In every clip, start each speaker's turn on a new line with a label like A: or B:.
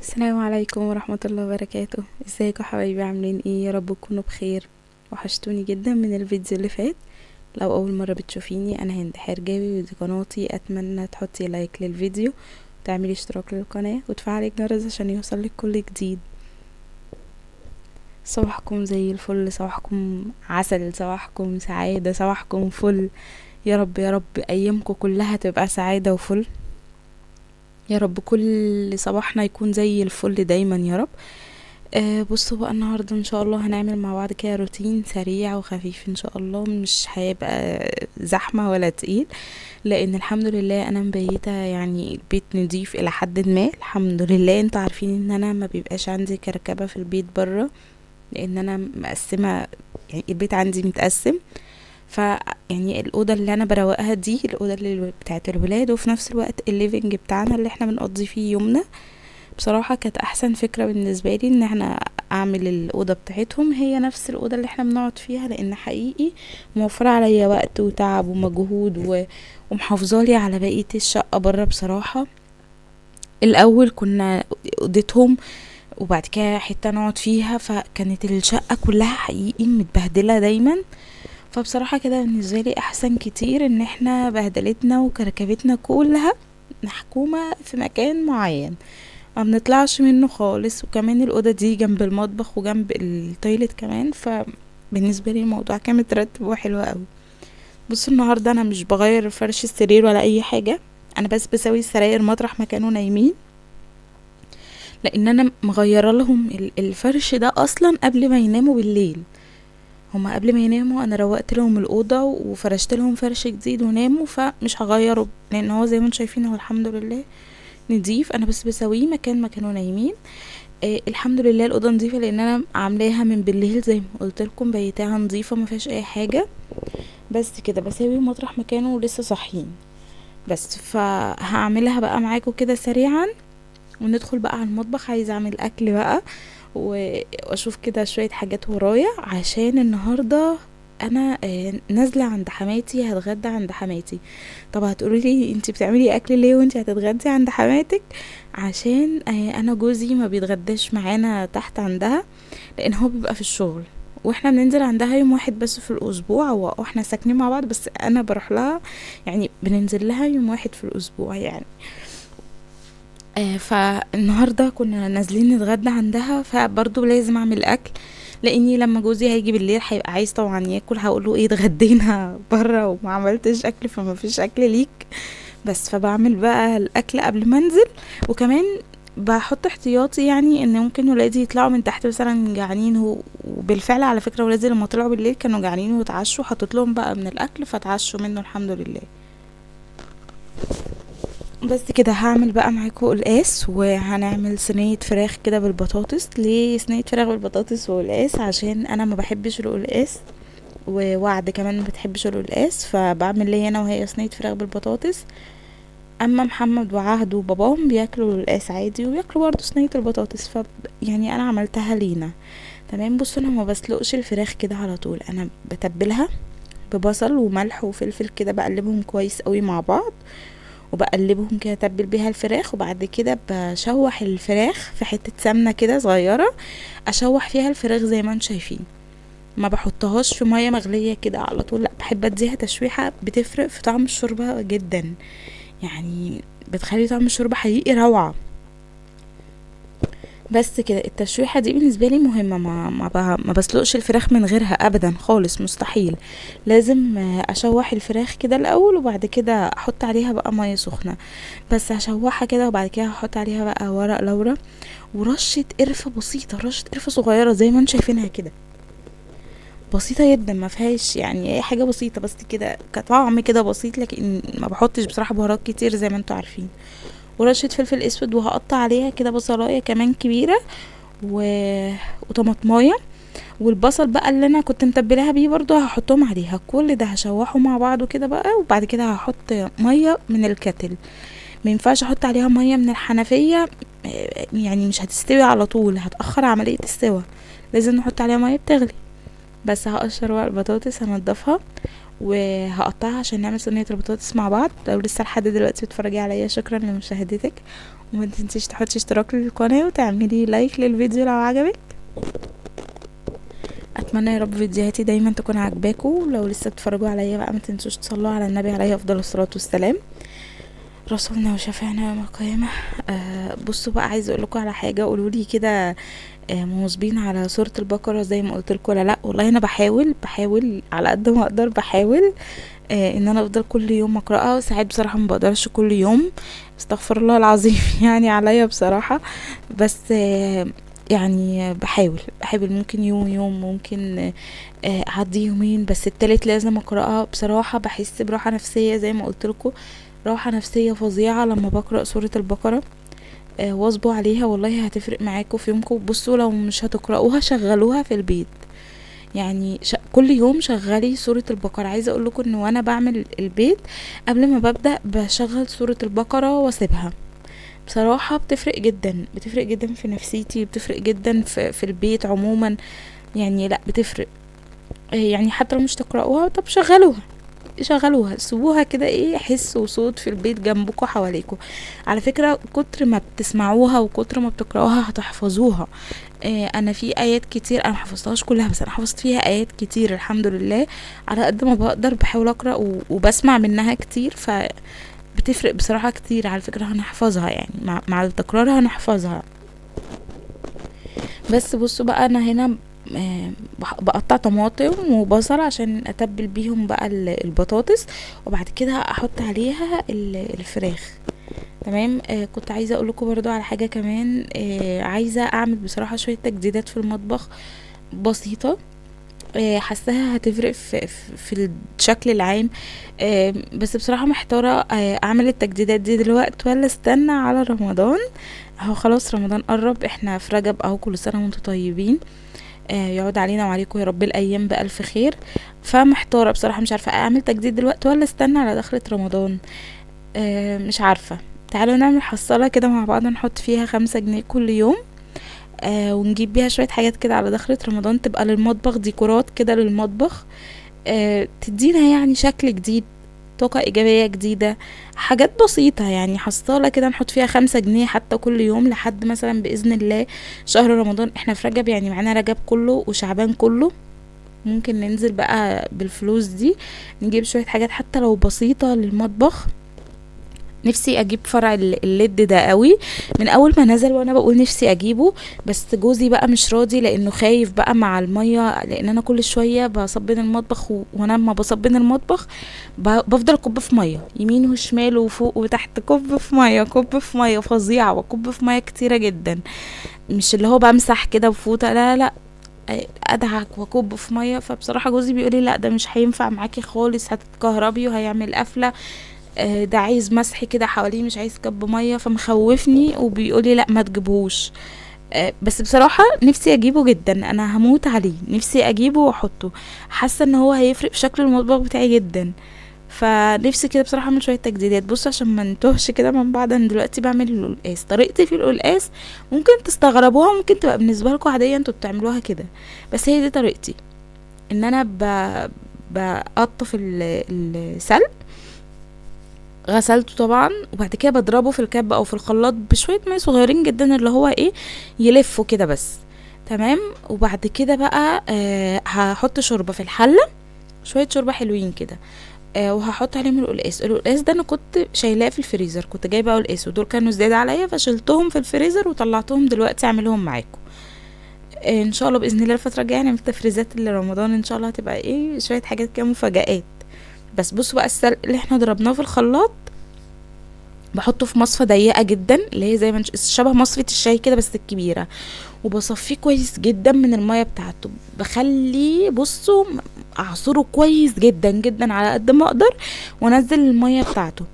A: السلام عليكم ورحمة الله وبركاته. ازيكم حبايبي، عاملين ايه؟ يا رب تكونوا بخير. وحشتوني جدا من الفيديو اللي فات. لو اول مرة بتشوفيني، انا هند حرجاوي ودي قناتي. اتمنى تحطي like للفيديو وتعملي اشتراك للقناة وتفعلي الجرس عشان يوصلك كل جديد. صباحكم زي الفل، صباحكم عسل، صباحكم سعادة، صباحكم فل. يا رب يا رب ايامكم كلها تبقى سعادة وفل يا رب، كل صباحنا يكون زي الفل دايما يا رب. بصوا بقى، النهارده ان شاء الله هنعمل مع بعض كده روتين سريع وخفيف ان شاء الله، مش هيبقى زحمة ولا تقيل، لان الحمد لله انا مبيته البيت نضيف الى حد ما الحمد لله. انتوا عارفين ان انا ما بيبقاش عندي كركبه في البيت بره، لان انا مقسمة، البيت عندي متقسم، ف الاوضة اللي انا بروقها دي الاوضة اللي بتاعت الولاد، وفي نفس الوقت ال living بتاعنا اللي احنا بنقضي فيه يومنا. بصراحة كانت احسن فكرة بالنسبة لي ان احنا اعمل الاوضة بتاعتهم هي نفس الاوضة اللي احنا بنقعد فيها، لان حقيقي موفره عليا وقت وتعب ومجهود ومحافظة لي على بقية الشقة بره. بصراحة الاول كنا اوضتهم وبعد كده حتة نقعد فيها، فكانت الشقة كلها حقيقي متبهدله دايما. فبصراحة كده بالنسبة لي احسن كتير ان احنا بهدلتنا وكركبتنا كلها محكومة في مكان معين، ما بنطلعش منه خالص. وكمان الاوضة دي جنب المطبخ وجنب ال toilet كمان، فبالنسبه لي الموضوع كان مترتب وحلو قوي. بصوا النهارده انا مش بغير فرش السرير ولا اي حاجة، انا بس بسوي السراير مطرح ما كانوا نايمين، لان انا مغيرة لهم الفرش ده اصلا قبل ما يناموا بالليل. هما قبل ما يناموا انا روقت لهم الاوضة وفرشت لهم فرش جديد وناموا، فمش هغيره لان هو زي ما انتم شايفين هو الحمد لله نضيف، انا بس بسويه مكان ما كانوا نايمين. الحمد لله الاوضة نظيفة لان انا عاملاها من بالليل زي ما قلت لكم، بيتاها نظيفة ما فيهاش اي حاجة، بس كده بسوي مطرح ما كانوا لسه صاحيين بس. فهعملها بقى معاكم كده سريعا وندخل بقى على المطبخ. عايزه اعمل اكل بقى واشوف كده شوية حاجات ورايا، عشان النهارده انا نازله عند حماتي، هتغدى عند حماتي. طب هتقولي لي انتي بتعملي اكل ليه وانتي هتتغدي عند حماتك؟ عشان انا جوزي ما بيتغداش معانا تحت عندها، لان هو بيبقى في الشغل واحنا بننزل عندها يوم واحد بس في الاسبوع، واحنا ساكنين مع بعض بس انا بروح لها، بننزل لها يوم واحد في الاسبوع. فالنهارده كنا نازلين نتغدى عندها، فبرضو لازم اعمل اكل، لاني لما جوزي هيجي بالليل هيبقى عايز طبعا ياكل، هقول له ايه اتغدينا بره وما عملتش اكل فما فيش اكل ليك بس. فبعمل بقى الاكل قبل ما انزل، وكمان بحط احتياطي ان ممكن ولادي يطلعوا من تحت مثلا جعانين، وبالفعل على فكرة ولادي لما طلعوا بالليل كانوا جعانين واتعشوا، حطيت لهم بقى من الاكل فاتعشوا منه الحمد لله. بس كده هعمل بقى معاكم قلقاس، وهنعمل صينية فراخ كده بالبطاطس. ليه صينية فراخ بالبطاطس وقلقاس؟ عشان انا ما بحبش القلقاس، ووعد كمان ما بتحبش القلقاس، فبعمل لي انا وهي صينية فراخ بالبطاطس. اما محمد وعهد وباباهم بياكلوا القلقاس عادي، وبياكلوا برضه صينية البطاطس، ف انا عملتها لينا تمام. بصوا انا ما بسلقش الفراخ كده على طول، انا بتبلها ببصل وملح وفلفل كده، بقلبهم كويس قوي مع بعض، وبقلبهم كده اتبل بيها الفراخ، وبعد كده بشوح الفراخ في حتة سمنة كده صغيرة، اشوح فيها الفراخ زي ما انتم شايفين، ما بحطهاش في مية مغلية كده على طول، لا بحب اديها تشويحة، بتفرق في طعم الشوربة جدا، بتخلي طعم الشوربة حقيقي روعة. بس كده التشويحة دي بالنسبة لي مهمة، ما بسلقش الفراخ من غيرها ابدا خالص، مستحيل، لازم اشوح الفراخ كده الاول، وبعد كده احط عليها بقى مية سخنة، بس هشوحها كده، وبعد كده هحط عليها بقى ورق لورا ورشة قرفة بسيطة، رشة قرفة صغيرة زي ما انتم شايفينها كده، بسيطة جدا، ما فيهاش اي حاجة، بسيطة بس كده كطعم كده بسيط، لكن ما بحطش بصراحة بهارات كتير زي ما انتم عارفين. ورشة فلفل اسود، وهقطع عليها كده بصلاية كمان كبيرة وطماطماية، والبصل بقى اللي انا كنت متبلاها بيه برضو هحطهم عليها. كل ده هشوحه مع بعضه كده بقى، وبعد كده هحط مية من الكتل، ما ينفعش احط عليها مية من الحنفية، مش هتستوي على طول، هتأخر عملية السوا، لازم نحط عليها مية بتغلي. بس هقشر بقى البطاطس، هنضفها وهقطعها عشان نعمل صينية البطاطس مع بعض. لو لسه لحد دلوقتي بتتفرجي عليا شكرا لمشاهدتك، وما تنسيش تحطي اشتراك للقناة وتعملي like للفيديو لو عجبك. اتمنى يا رب فيديوهاتي دايما تكون عاجباكم. لو لسه بتتفرجوا عليا بقى ما تنسوش تصلوا على النبي عليه افضل الصلاة والسلام، رسولنا وشفعنا يوم القيامة. بصوا بقى، عايزه اقول لكم على حاجة، قولوا لي كده، مواظبين على سورة البقرة زي ما قلت لكم ولا لا؟ والله انا بحاول على قد ما اقدر، بحاول ان انا افضل كل يوم اقراها. ساعات بصراحة ما بقدرش كل يوم، استغفر الله العظيم عليا بصراحة، بس بحاول ممكن يوم يوم، ممكن اعدي يومين، بس التالت لازم اقراها. بصراحة بحس براحة نفسية زي ما قلت لكم، راحة نفسية فظيعة لما بقرأ سورة البقرة. واظبوا عليها والله هتفرق معاكم في يومكم. بصوا لو مش هتقرأوها شغلوها في البيت، كل يوم شغلي سورة البقرة. عايزة اقول لكم ان وانا بعمل البيت قبل ما ببدأ بشغل سورة البقرة واسيبها، بصراحة بتفرق جدا، بتفرق جدا في نفسيتي، بتفرق جدا في البيت عموما، لا بتفرق. حتى لو مش تقرأوها طب شغلوها، شغلوها سيبوها كده، حس وصوت في البيت جنبكم حواليكم. على فكرة كتر ما بتسمعوها وكتر ما بتقرأوها هتحفظوها. انا في ايات كتير انا ما حفظتهاش كلها، بس انا حفظت فيها ايات كتير الحمد لله. على قد ما بقدر بحاول اقرأ وبسمع منها كتير، فبتفرق بصراحة كتير. على فكرة هنحفظها، مع التكرار هنحفظها. بس بصوا بقى، انا هنا بقطع طماطم وبصل عشان اتبل بيهم بقى البطاطس، وبعد كده احط عليها الفراخ. تمام. كنت عايزه اقول لكم برضو على حاجة كمان، عايزه اعمل بصراحة شوية تجديدات في المطبخ بسيطة، حاساها هتفرق في الشكل العام. بس بصراحة محتارة، اعمل التجديدات دي دلوقتي ولا استنى على رمضان. اهو خلاص رمضان قرب، احنا في رجب اهو، كل سنة وانتم طيبين، يعود علينا وعليكم يا رب الايام بالف خير. فمحتاره بصراحة، مش عارفه اعمل تجديد دلوقتي ولا استنى على دخلة رمضان، مش عارفه. تعالوا نعمل حصاله كده مع بعض، نحط فيها 5 جنيه كل يوم، ونجيب بيها شوية حاجات كده على دخلة رمضان، تبقى للمطبخ، ديكورات كده للمطبخ، تدينا شكل جديد، طاقة إيجابية جديدة، حاجات بسيطة. حصالة كده نحط فيها 5 جنيه حتى كل يوم لحد مثلا بإذن الله شهر رمضان. احنا في رجب، معانا رجب كله وشعبان كله، ممكن ننزل بقى بالفلوس دي نجيب شوية حاجات حتى لو بسيطة للمطبخ. نفسي اجيب فرع ال LED ده قوي، من اول ما نزل وانا بقول نفسي اجيبه، بس جوزي بقى مش راضي لانه خايف بقى مع المية، لان انا كل شوية بصبن المطبخ، وانا لما بصبن المطبخ بفضل كب في مية يمين وشمال وفوق وتحت، كب في مية، كب في مية فظيعة، وكب في مية كتيرة جدا، مش اللي هو بمسح كده بفوطه، لا لا ادعك واكب في مية. فبصراحة جوزي بيقولي لا ده مش هينفع معاكي خالص، هتتكهربي وهيعمل قفله، ده عايز مسح كده حواليه مش عايز كب مية، فمخوفني وبيقولي لا ما تجيبهوش. بس بصراحة نفسي اجيبه جدا، انا هموت عليه، نفسي اجيبه واحطه، حاسه ان هو هيفرق في شكل المطبخ بتاعي جدا. فنفسي كده بصراحة اعمل شوية تجديدات. بصوا عشان ما نتوهش كده من بعض، انا دلوقتي بعمل القلقاس. طريقتي في القلقاس ممكن تستغربوها، ممكن تبقى بالنسبة لكم عادية انتوا بتعملوها كده، بس هي دي طريقتي، ان انا بقطف السلق، غسلته طبعا، وبعد كده بضربه في الكب او في الخلاط بشوية مية صغيرين جدا، اللي هو ايه يلفه كده بس، تمام. وبعد كده بقى، هحط شوربة في الحلة، شوية شوربة حلوين كده، وهحط عليهم القلقاس. القلقاس ده انا كنت شايلاه في الفريزر، كنت جايبه قلقاس ودول كانوا زيادة عليا، فشلتهم في الفريزر وطلعتهم دلوقتي اعملهم معاكم. ان شاء الله باذن الله الفترة الجاية هنعمل تفريزات لرمضان ان شاء الله، هتبقى شوية حاجات كده مفاجآت. بس بصوا بقى السلق اللي احنا ضربناه في الخلاط بحطه في مصفى ضيقه جدا، اللي هي زي ما شبه مصفى الشاي كده بس الكبيرة، وبصفيه كويس جدا من المية بتاعته، بخليه بصوا اعصره كويس جدا جدا على قد ما اقدر، وانزل المية بتاعته.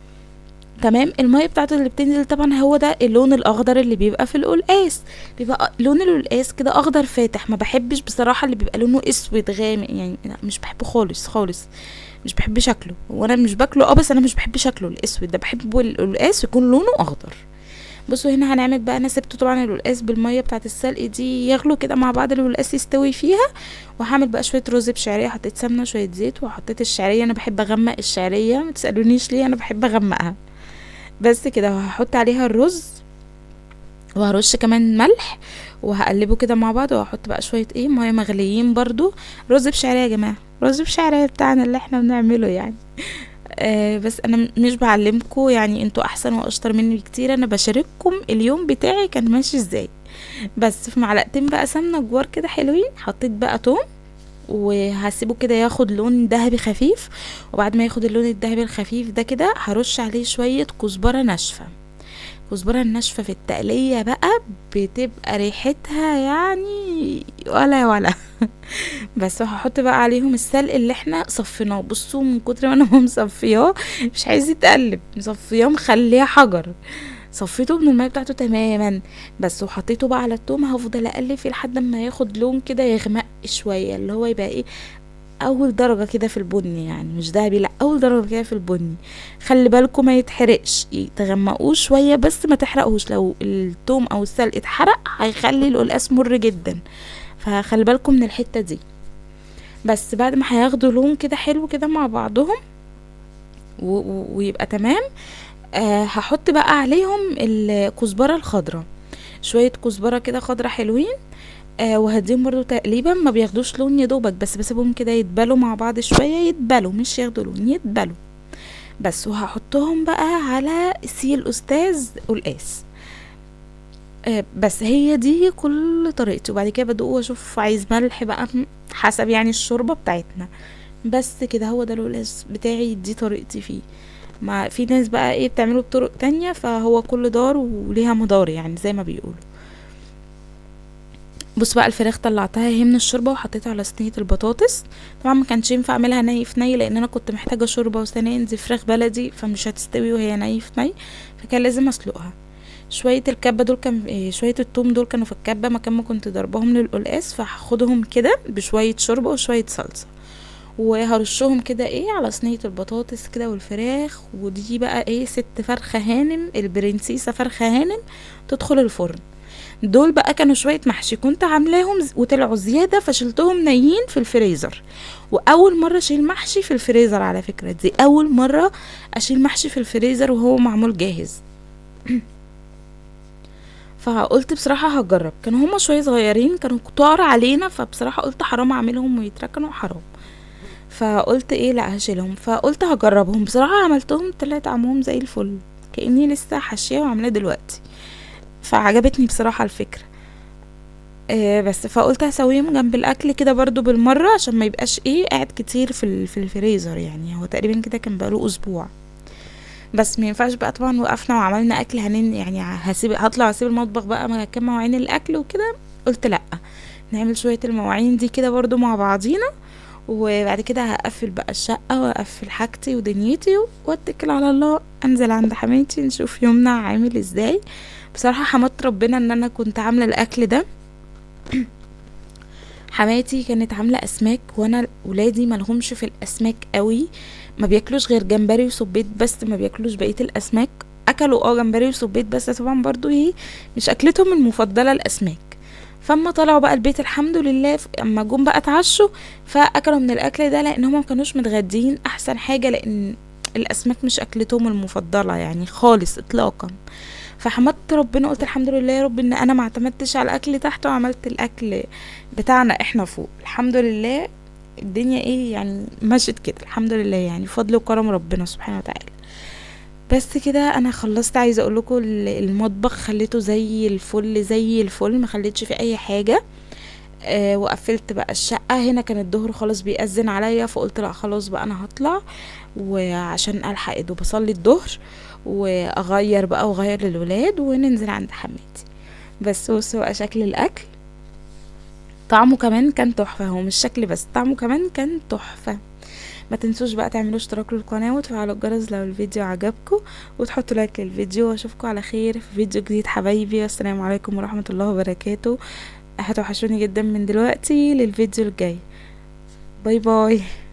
A: تمام. المية بتاعته اللي بتنزل طبعا هو ده اللون الاخضر اللي بيبقى في القلقاس، بيبقى لون القلقاس كده اخضر فاتح. ما بحبش بصراحة اللي بيبقى لونه اسود غامق، لا مش بحبه خالص خالص، مش بحب شكله، وانا مش باكله، بس انا مش بحب شكله الاسود ده، بحب القلقاس يكون لونه اخضر. بصوا هنا هنعمل بقى، انا سبته طبعا القلقاس بالمية بتاعه السلق دي يغلو كده مع بعض، القلقاس يستوي فيها. وهعمل بقى شوية رز بشعريه، حطيت سمنه شوية زيت وحطيت الشعرية. انا بحب اغمق الشعرية، ما تسالونيش ليه، انا بحب اغمقها بس كده. وهحط عليها الرز وهرش كمان ملح وهقلبه كده مع بعض. وهحط بقى شوية ايه مية مغليين برضو. رز بشعريه يا جماعة، رز بشعريه بتاعنا اللي احنا بنعمله يعني. بس انا مش بعلمكم يعني، انتوا احسن واشطر مني بكتير، انا بشارككم اليوم بتاعي كان ماشي ازاي. بس في معلقتين بقى سمنه كبار كده حلوين، حطيت بقى توم وهسيبه كده ياخد لون ذهبي خفيف. وبعد ما ياخد اللون الذهبي الخفيف ده كده هرش عليه شوية كزبره ناشفة. الكزبره الناشفه في التقليه بقى بتبقى ريحتها يعني ولا بس. وهحط بقى عليهم السلق اللي احنا صفيناه. بصوا من كتر ما انا مصفياه مش عايز يتقلب، مصفياه مخليه حجر، صفيته من المية بتاعته تماما بس. وحطيته بقى على التوم، هفضل اقلب فيه لحد ما ياخد لون كده يغمق شوية، اللي هو يبقى ايه اول درجه كده في البني، يعني مش دهبي، لا اول درجه كده في البني. خلي بالكم ما يتحرقش، تغمقوه شوية بس ما تحرقهوش. لو التوم او السلق اتحرق هيخلي القلقاس مر جدا، فخلي بالكم من الحتة دي. بس بعد ما هياخدوا لون كده حلو كده مع بعضهم ويبقى تمام، هحط بقى عليهم الكزبره الخضراء، شوية كزبره كده خضراء حلوين. وهديهم برضو تقريبا ما بياخدوش لون يا دوبك، بس بسيبهم كده يتبلوا مع بعض شوية، يتبلوا مش ياخدوا لون، يتبلوا بس. وهحطهم بقى على سي الاستاذ قلقاس. بس هي دي كل طريقتي. وبعد كده بدوق واشوف عايز ملح بقى حسب يعني الشوربة بتاعتنا. بس كده هو ده القلقاس بتاعي، دي طريقتي فيه. ما في ناس بقى ايه بتعمله بطرق تانية، فهو كل دار وليها مدار يعني زي ما بيقولوا. بص بقى الفراخ طلعتها هي من الشوربة وحطيتها على صينية البطاطس. طبعا ما كانش ينفع اعملها ني في ني لان انا كنت محتاجه شوربة وثانيا دي فراخ بلدي فمش هتستوي وهي ني في ني، فكان لازم اسلقها. شوية الكبه دول كان شوية التوم دول كانوا في الكبه مكان ما كنت ضربهم للقلقاس، فهاخدهم كده بشوية شوربة وشوية صلصه وهرشهم كده ايه على صينية البطاطس كده والفراخ. ودي بقى ايه ست فرخة هانم، البرنسيسه فرخة هانم تدخل الفرن. دول بقى كانوا شوية محشي كنت عاملاهم وطلعوا زيادة فشلتهم نايين في الفريزر. واول مرة اشيل محشي في الفريزر على فكرة، دي اول مرة اشيل محشي في الفريزر وهو معمول جاهز. فقلت بصراحة هجرب، كانوا هما شوية صغيرين كانوا كتار علينا، فبصراحة قلت حرام اعملهم ويتركنوا حرام، فقلت ايه لا هشيلهم، فقلت هجربهم. بصراحة عملتهم طلع طعمهم زي الفل كاني لسه حشيه وعاملاه دلوقتي، فعجبتني بصراحة الفكرة. بس فقلت هسويهم جنب الاكل كده برضو بالمرة عشان ما يبقاش ايه قاعد كتير في الفريزر، يعني هو تقريبا كده كان بقاله اسبوع. بس ما ينفعش بقى طبعا وقفنا وعملنا اكل هنن يعني هسيب هطلع اسيب المطبخ بقى مكان مواعين الاكل وكده، قلت لا نعمل شوية المواعين دي كده برضو مع بعضينا، وبعد كده هقفل بقى الشقة واقفل حاجتي ودنيتي واتكل على الله، انزل عند حماتي نشوف يومنا عامل ازاي. بصراحة حمدت ربنا ان انا كنت عاملة الاكل ده. حماتي كانت عاملة اسماك، وانا ولادي مالهمش في الاسماك قوي، ما بياكلوش غير جمبري وسبيط بس، ما بياكلوش بقية الاسماك. اكلوا جمبري وسبيط بس، طبعا برضو ايه مش اكلتهم المفضلة الاسماك. فاما طلعوا بقى البيت الحمد لله، اما جم بقى اتعشوا فاكلوا من الاكل ده لان هما ما كانوش متغدين احسن حاجة، لان الاسماك مش اكلتهم المفضلة يعني خالص اطلاقا. فحمدت ربنا قلت الحمد لله يا رب ان انا ما اعتمدتش على الاكل تحت وعملت الاكل بتاعنا احنا فوق، الحمد لله الدنيا ايه يعني مشت كده الحمد لله، يعني فضل وكرم ربنا سبحانه وتعالى. بس كده انا خلصت. عايزه اقول لكم المطبخ خليته زي الفل زي الفل، ما خليتش فيه اي حاجة. وقفلت بقى الشقة. هنا كان الظهر خلاص بيأذن عليا، فقلت لا خلاص بقى انا هطلع وعشان الحق دوب اصلي الظهر واغير بقى واغير للولاد وننزل عند حماتي. بس بصوا بقى شكل الاكل، طعمه كمان كان تحفة، هو مش شكل بس طعمه كمان كان تحفة. ما تنسوش بقى تعملوا اشتراك للقناة وتفعلوا الجرس لو الفيديو عجبكم وتحطوا لايك للفيديو، واشوفكم على خير في فيديو جديد حبايبي. والسلام عليكم ورحمة الله وبركاته. هتوحشوني جدا من دلوقتي للفيديو الجاي. bye bye.